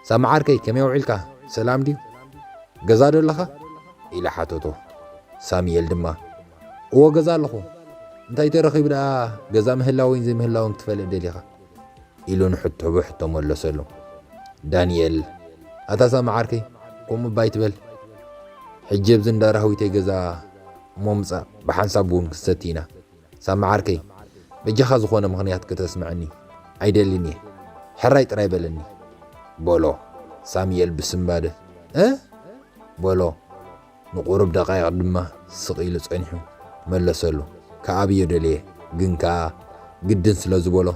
"ሳሚ ዓርከይ፣ ከመይ ውዒልካ? ሰላም ድዩ? ገዛ ዶ ኣለኻ?" ኢላ ሓተቶ። ሳሙኤል ድማ፣ "እወ፣ ገዛ ኣለኹ። እንታይ ተረኺቡ ደኣ ገዛ ምህላወይን ዘይምህላውን ክትፈልጥ ደሊኻ?" ኢሉ ንሕቶ ብሕቶ መለሰሉ። ዳንኤል፣ "ኣታ ሳሚ ዓርከይ፣ ከምኡ እባ ኣይትበል። ሕጂ ኣብዚ እንዳ ራህዊተይ ገዛ እሞ ምጻእ፣ ብሓንሳብ እውን ክንሰቲ ኢና። ሳሚ ዓርከይ፣ በጃኻ ዝኾነ ምኽንያት ከተስምዐኒ ኣይደልን እየ። ሕራይ ጥራይ በለኒ" በሎ። ሳሙኤል ብስንባደ፣ "እ?" በሎ። ንቁሩብ ደቃይቕ ድማ ስቕ ኢሉ ጸኒሑ መለሰሉ። ክኣብዮ ደለየ፣ ግን ከኣ ግድን ስለ ዝበሎ፣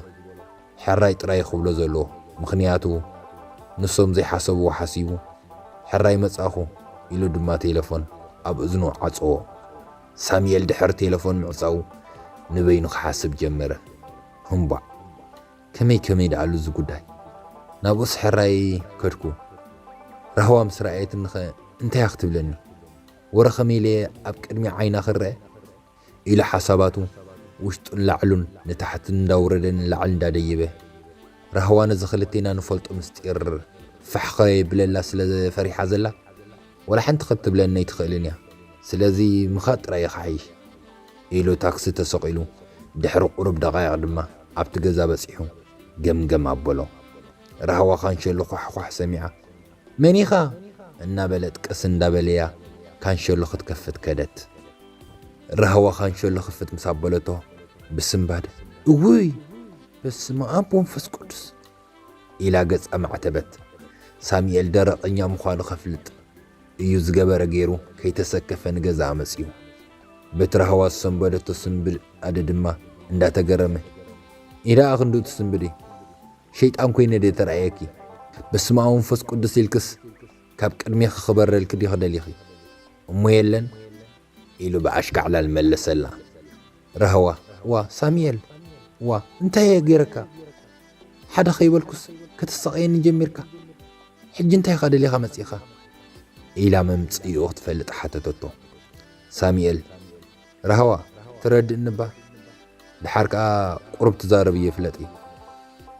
"ሕራይ ጥራይ ክብሎ ዘለዎ፣ ምኽንያቱ ንሶም ዘይሓሰብዎ ሓሲቡ፣ ሕራይ መጻኹ" ኢሉ ድማ ቴለፎን ኣብ እዝኑ ዓጸዎ። ሳሙኤል ድሕሪ ቴለፎን ምዕጻዉ ንበይኑ ክሓስብ ጀመረ። ህምቧዕ፣ ከመይ ከመይ ደኣሉ እዚ ጉዳይ? ናብኡስ ሕራይ ከድኩ። ራህዋ ምስ ረኣየትኒኸ እንታይ እያ ክትብለኒ? ወረ ከመይ ኢለ ኣብ ቅድሚ ዓይና ክረአ? ኢሉ ሓሳባቱ ውሽጡን ላዕሉን ንታሕትን እንዳውረደ ንላዕሊ እንዳደየበ፣ ራህዋ ነዚ ክልቴና ንፈልጦ ምስጢር ፋሕ ከየብለላ ስለ ፈሪሓ ዘላ፣ ወላ ሓንቲ ከብ ትብለኒ ኣይትኽእልን እያ። ስለዚ ምኻድ ጥራይ እዩ ክሓይሽ፣ ኢሉ ታክሲ ተሰቒሉ፣ ድሕሪ ቁሩብ ደቓይቕ ድማ ኣብቲ ገዛ በጺሑ ገምገም ኣበሎ። ራህዋ ካንሸሎ ኳሕኳሕ ሰሚዓ፣ "መን ኢኻ?" እናበለት ቀስ እንዳበለያ ካንሸሎ ክትከፍት ከደት። ራህዋ ካንሸሎ ክፍት ምስ ኣበለቶ ብስንባድ፣ "እውይ፣ በስመ ኣብ ወንፈስ ቅዱስ!" ኢላ ገጻ ማዕተበት። ሳሙኤል ደረቐኛ ምዃኑ ከፍልጥ እዩ ዝገበረ ገይሩ ከይተሰከፈ ንገዛኣ መጺኡ። በቲ ራህዋ ዝሰንበደቶ ስንብድ ኣደ ድማ እንዳተገረመ፣ "ኢዳ ኣኽንዱ ትስንብዲ? ሸይጣን ኮይነ ድየ ተራእየኪ? በስመ ኣብ ወንፈስ ቅዱስ ኢልክስ ካብ ቅድሜኺ ክበረልኪ ድዩ ክደሊኺ? እሞ የለን?" ኢሉ ብኣሽካዕላል መለሰላ። ራህዋ፣ "ዋ ሳሙኤል፣ ዋ እንታይ እየ ገይረካ? ሓደ ከይበልኩስ ከተሳቕየኒ ጀሚርካ። ሕጂ እንታይ ኢኻ ደሊኻ መጺእኻ?" ኢላ መምጽኢኡ ክትፈልጥ ሓተተቶ። ሳሙኤል፣ "ራህዋ፣ ትረድእኒ እባ? ደሓር ከኣ ቁሩብ ትዛረብ እየ ፍለጢ።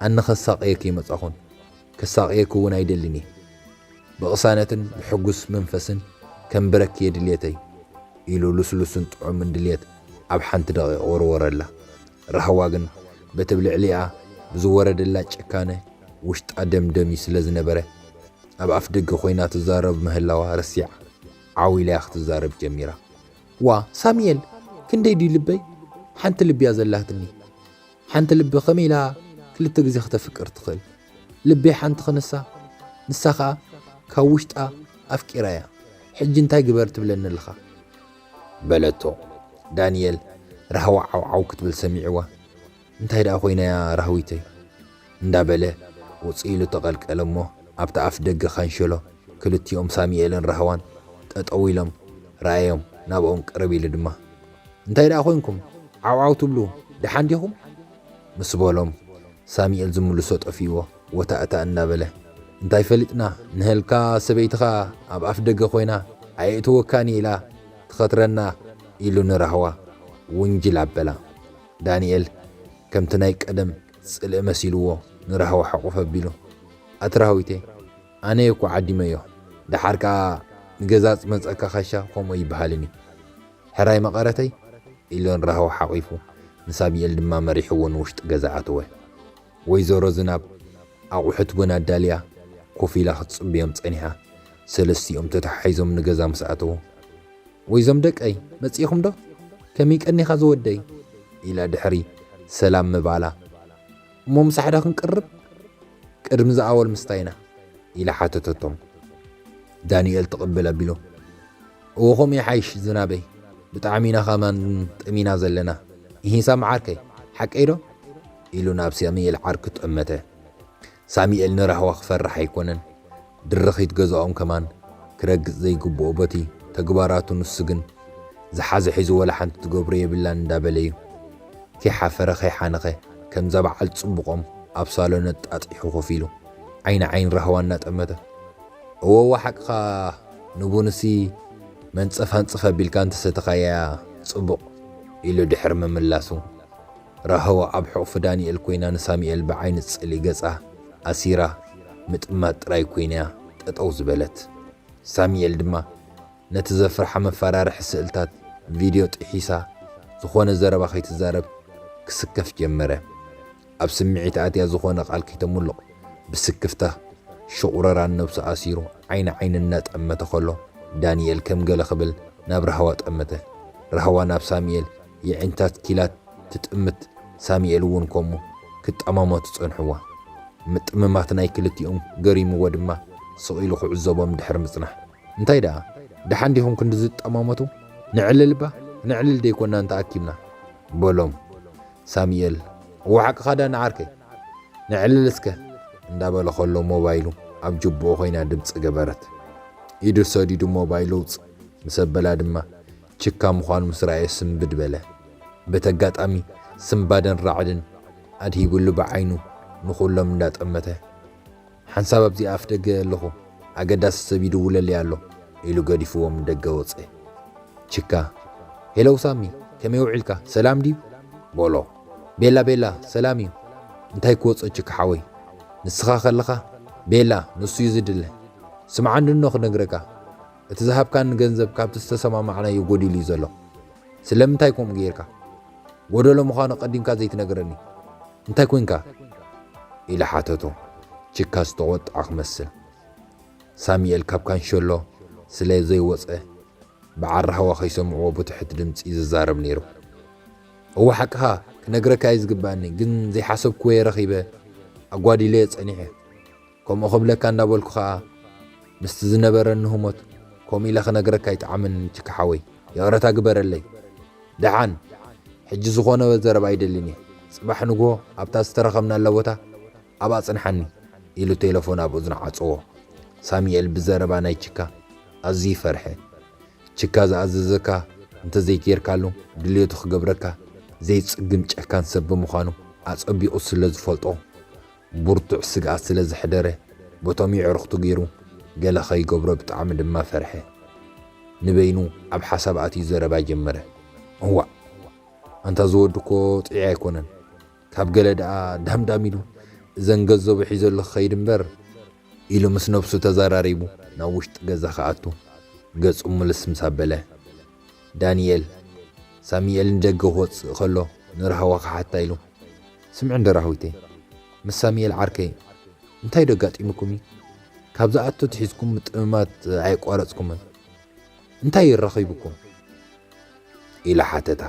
ኣነ ከሳቕየኪ ይመጻኹን፣ ከሳቕየኪ እውን ኣይደልን እየ። ብቕሳነትን ብሕጉስ መንፈስን ከንብረኪ እየ ድልየተይ" ኢሉ ልስሉስን ጥዑምን ድልየት ኣብ ሓንቲ ደቒቕ ወርወረላ። ራህዋ ግን በቲ ኣብ ልዕሊኣ ብዝወረደላ ጭካነ ውሽጣ ደምደምዩ ስለ ዝነበረ፣ ኣብ ኣፍ ደገ ኮይና ትዛረብ ምህላዋ ረሲዓ፣ ዓው ኢላ ክትዛረብ ጀሚራ። "ዋ ሳሙኤል፣ ክንደይ ድዩ ልበይ? ሓንቲ ልቢ እያ ዘላትኒ። ሓንቲ ልቢ ከመይ ኢላ ክልተ ግዜ ክተፍቅር ትኽእል? ልበይ ሓንቲ ክንሳ፣ ንሳ ኸኣ ካብ ውሽጣ ኣፍቂራ እያ። ሕጂ እንታይ ግበር ትብለኒ ኣለኻ?" በለቶ። ዳንኤል ራህዋ ዓው ዓው ክትብል ሰሚዕዋ፣ "እንታይ ደኣ ኮይና እያ ራህዊተይ?" እንዳበለ ውጽእ ኢሉ ተቐልቀለ እሞ፣ ኣብቲ ኣፍ ደገ ካንሸሎ ክልቲኦም ሳሙኤልን ራህዋን ጠጠው ኢሎም ረኣዮም። ናብኦም ቅርብ ኢሉ ድማ፣ "እንታይ ደኣ ኮይንኩም ዓው ዓው ትብሉ? ደሓን ዲኹም?" ምስ በሎም፣ ሳሙኤል ዝምልሶ ጠፊእዎ፣ ወታእታ እንዳበለ፣ "እንታይ ፈሊጥና? ንህልካ ሰበይትኻ ኣብ ኣፍ ደገ ኮይና ኣየእትወካን ኢላ ትኸትረና" ኢሉ ንራህዋ ውንጅል ኣበላ። ዳንኤል ከምቲ ናይ ቀደም ጽልኢ መሲልዎ ንራህዋ ሕቑፍ ኣቢሉ፣ "ኣቲ ራህዊተይ፣ ኣነ እየ እኮ ዓዲመዮ። ደሓር ከኣ ንገዛ ዝመጸካ ካሻ ከምኡ ይበሃልን እዩ። ሕራይ መቐረተይ?" ኢሉ ንራህዋ ሓቒፉ፣ ንሳሙኤል ድማ መሪሕዎ ንውሽጢ ገዛ ኣተወ። ወይዘሮ ዝናብ ኣቑሑት ቡን ኣዳልያ ኮፍ ኢላ ክትጽብዮም ጸኒሓ። ሰለስቲኦም ተተሓሒዞም ንገዛ ምስ ኣተዉ፣ "ወይዞም ደቀይ፣ መጺእኹም ዶ? ከመይ ቀኒኻ ዝወደይ?" ኢላ ድሕሪ ሰላም ምባላ፣ "እሞ ምሳሕ ዶ ክንቅርብ? ቅድሚ ዝኣወል ምስታይና?" ኢላ ሓተተቶም። ዳንኤል ትቕብል ኣቢሉ፣ "እወ፣ ከምኡ ይሓይሽ ዝናበይ፣ ብጣዕሚ ኢና ኸማን ጠሚና ዘለና። ኢሂ ሳሚ ዓርከይ፣ ሓቀይ ዶ?" ኢሉ ናብ ሳሙኤል ዓርኩ ጠመተ። ሳሙኤል ንራህዋ ክፈርሕ ኣይኮነን፣ ድርኺት ገዛኦም ከማን ክረግጽ ዘይግብኦ በቲ ተግባራቱ። ንሱ ግን ዝሓዘ ሒዙ ወላ ሓንቲ ትገብሮ የብላን እንዳበለ እዩ ከይሓፈረ ከይሓነኸ ከምዛ በዓል ጽቡቖም ኣብ ሳሎን ኣጣጢሑ ኮፍ ኢሉ ዓይኒ ዓይኒ ራህዋ እናጠመተ፣ "እወ፣ እወ፣ ሓቅኻ፣ ንቡንሲ መንጸፍ ኣንጽፍ ኣቢልካ እንተሰተኻያ ጽቡቕ" ኢሉ ድሕሪ ምምላሱ፣ ራህዋ ኣብ ሕቑፊ ዳንኤል ኮይና ንሳሙኤል ብዓይኒ ጽልኢ ገጻ ኣሲራ ምጥማት ጥራይ ኮይና እያ ጠጠው ዝበለት። ሳሙኤል ድማ ነቲ ዘፍርሓ መፈራርሒ ስእልታት ቪድዮ ጥሒሳ ዝኾነ ዘረባ ከይትዛረብ ክስከፍ ጀመረ። ኣብ ስምዒት ኣትያ ዝኾነ ቃል ከይተምልቕ ብስክፍታ ሽቑረራን ነብሱ ኣሲሩ ዓይኒ ዓይኒ እናጠመተ ከሎ ዳንኤል ከም ገለ ክብል ናብ ራህዋ ጠመተ። ራህዋ ናብ ሳሙኤል የዒንታት ኪላት ትጥምት፣ ሳሙኤል እውን ከምኡ ክጠማመቱ ጸንሕዋ። ምጥምማት ናይ ክልቲኦም ገሪምዎ ድማ ስቕ ኢሉ ክዕዘቦም ድሕሪ ምጽናሕ፣ "እንታይ ደኣ፣ ደሓን ዲኹም ክንድዚ ትጠማመቱ? ነዕልል እባ፣ ነዕልል ደይኮናን ተኣኪብና?" በሎም። ሳሙኤል፣ "እወ ሓቅኻ ዳኒ ዓርከይ፣ ነዕልል እስከ" እንዳበለ ከሎ ሞባይሉ ኣብ ጅብኡ ኮይና ድምጺ ገበረት። ኢዱ ሰዲዱ ሞባይሉ ውጽእ ምስ ኣበላ ድማ ችካ ምዃኑ ምስ ረኣየ ስንብድ በለ። በቲ ኣጋጣሚ ስንባደን ራዕድን ኣድሂብሉ ብዓይኑ ንኹሎም እንዳጠመተ፣ "ሓንሳብ ኣብዚ ኣፍ ደገ ኣለኹ፣ ኣገዳሲ ሰብ ይድውለለይ ኣሎ" ኢሉ ገዲፍዎም ንደገ ወጸ። ችካ፣ "ሄለው ሳሚ፣ ከመይ ውዒልካ? ሰላም ድዩ? በሎ። ቤላ፣ ቤላ፣ ሰላም እዩ። እንታይ ክወጾ ችካ ሓወይ? ንስኻ ከለኻ፣ ቤላ፣ ንሱ እዩ ዝድለ። ስምዓኒ እኖ ክነግረካ። እቲ ዝሃብካኒ ገንዘብ ካብቲ ዝተሰማማዕናዮ ጎዲሉ እዩ ዘሎ። ስለምንታይ ከምኡ ገይርካ? ጎደሎ ምዃኑ ቀዲምካ ዘይትነግረኒ። እንታይ ኮንካ? ኢለ ሓተቶ። ችካ ዝተቖጥዐ ክመስል። ሳሚኤል ካብ ካንሸሎ ስለ ዘይወጸ፣ ብዓሪ ሃዋ ከይሰምዕዎ ብትሑት ድምጺ ዝዛረብ ነይሩ። እወ ሓቅኻ፣ ክነግረካ እዩ ዝግባኣኒ፣ ግን ዘይሓሰብክዎ እየ ረኺበ፣ ኣጓዲለዮ ጸኒሐ። ከምኡ ክብለካ እንዳበልኩ ኸኣ፣ ምስቲ ዝነበረኒ ህሞት፣ ከምኡ ኢለ ክነግረካ ኣይጠዓመንን ችካ ሓወይ። ይቕረታ ግበረለይ። ደሓን፣ ሕጂ ዝኾነ ዘረባ ኣይደልን እየ። ጽባሕ ንግሆ ኣብታ ዝተረኸብናላ ቦታ ኣብኣ ጽንሓኒ፣ ኢሉ ቴለፎን ኣብ እዝኑ ዓጸዎ። ሳሚኤል ብዘረባ ናይ ችካ ኣዝዩ ፈርሐ። ችካ ዝኣዘዘካ እንተዘይጌርካሉ፣ ድልየቱ ክገብረካ ዘይጽግም ጨካን ሰብ ብምዃኑ ኣጸቢቑ ስለ ዝፈልጦ፣ ብርቱዕ ስግኣት ስለ ዘሕደረ፣ በቶም የዕሩኽቱ ገይሩ ገለ ከይገብሮ ብጣዕሚ ድማ ፈርሐ። ንበይኑ ኣብ ሓሳብ ኣትዩ ዘረባ ጀመረ። እዋእ! ኣንታ እዚ ወዲ እኮ ጥዑይ ኣይኮነን። ካብ ገለ ደኣ ዳምዳም ኢሉ፣ እዘን ገንዘቡ ሒዘሉ ክኸይድ እምበር፣ ኢሉ ምስ ነብሱ ተዘራሪቡ ናብ ውሽጢ ገዛ ክኣቱ ገጹ ምልስ ምስ ኣበለ፣ ዳንኤል፣ ሳሚኤል ንደገ ክወጽእ ከሎ ንራህዋ ክሓታ ኢሉ፣ ስምዒ እንዶ ራህዊተይ፣ ምስ ሳሚኤል ዓርከይ እንታይ ዶ ኣጋጢሙኩም እዩ? ካብ ዝኣቱ ኣትሒዝኩም ምጥምማት ኣየቋረጽኩምን። እንታይ እዩ ረኺቡኩም? ኢላ ሓተታ።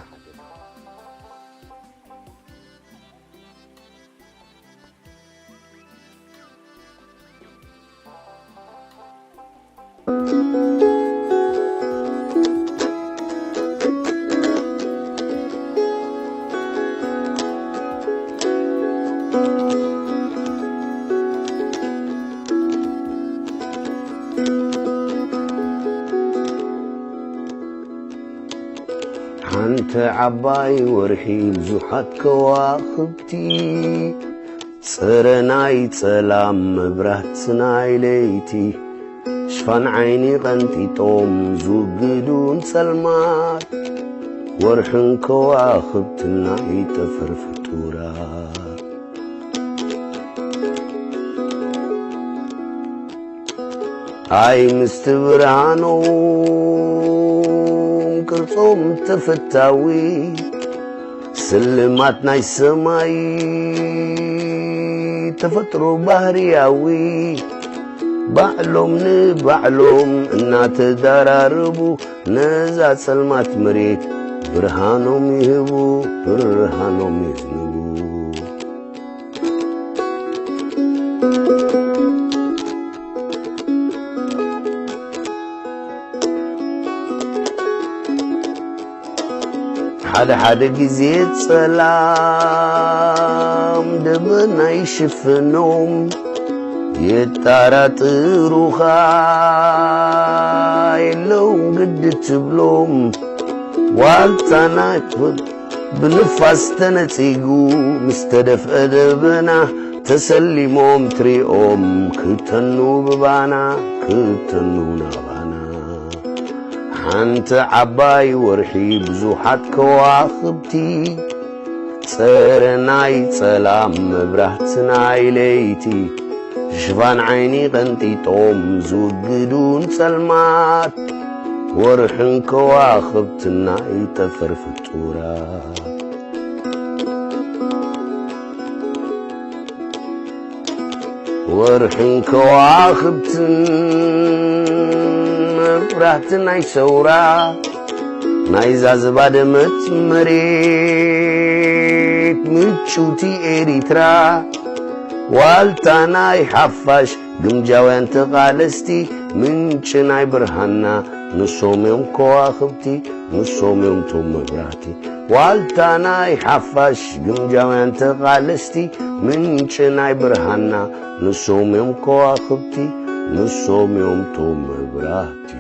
ሓንቲ ዓባይ ወርሒ ብዙሓት ከዋኽብቲ፣ ጽረ ናይ ጸላም መብራት ናይ ለይቲ፣ ሽፋን ዓይኒ ቀንጢጦም ዝውግዱ ንጸልማት፣ ወርሕን ከዋኽብትን ናይ ጠፈር ፍጡራት። ኣይ ምስቲ ብርሃኖም ቅርጾም ተፈታዊ፣ ስልማት ናይ ሰማይ ተፈጥሮ ባህርያዊ፣ ባዕሎም ንባዕሎም እናተዳራረቡ ነዛ ጸልማት መሬት ብርሃኖም ይህቡ፣ ብርሃኖም ይህቡ። ሓደ ሓደ ግዜ ጸላም ደበና ይሽፍኖም፣ የጣራጥሩኻ የለውም ግዲ ትብሎም። ዋልታ ናይ ክብሪ ብንፋስ ተነጺጉ ምስ ተደፍአ ደበና፣ ተሰሊሞም ትሪኦም ክተኑ ብባና፣ ክተኑ ናባና። ሓንቲ ዓባይ ወርሒ ብዙሓት ከዋኽብቲ፣ ጸረ ናይ ጸላም መብራህቲ ናይ ለይቲ፣ ሽፋን ዓይኒ ቀንጢጦም ዝውግዱ ንጸልማት፣ ወርሕን ከዋኽብትን ናይ ጠፈር ፍጡራት። ወርሕን ከዋኽብትን መብራህቲ ናይ ሰውራ፣ ናይዛ ዝባደመት መሬት ምጭውቲ ኤሪትራ፣ ዋልታ ናይ ሓፋሽ ግምጃውያን ተቓለስቲ፣ ምንጪ ናይ ብርሃንና ንሶም እዮም ከዋኽብቲ፣ ንሶም እዮም ቶም መብራህቲ። ዋልታ ናይ ሓፋሽ ግምጃውያን ተቓለስቲ፣ ምንጪ ናይ ብርሃንና ንሶም እዮም ከዋኽብቲ፣ ንሶም እዮም ቶም መብራህቲ።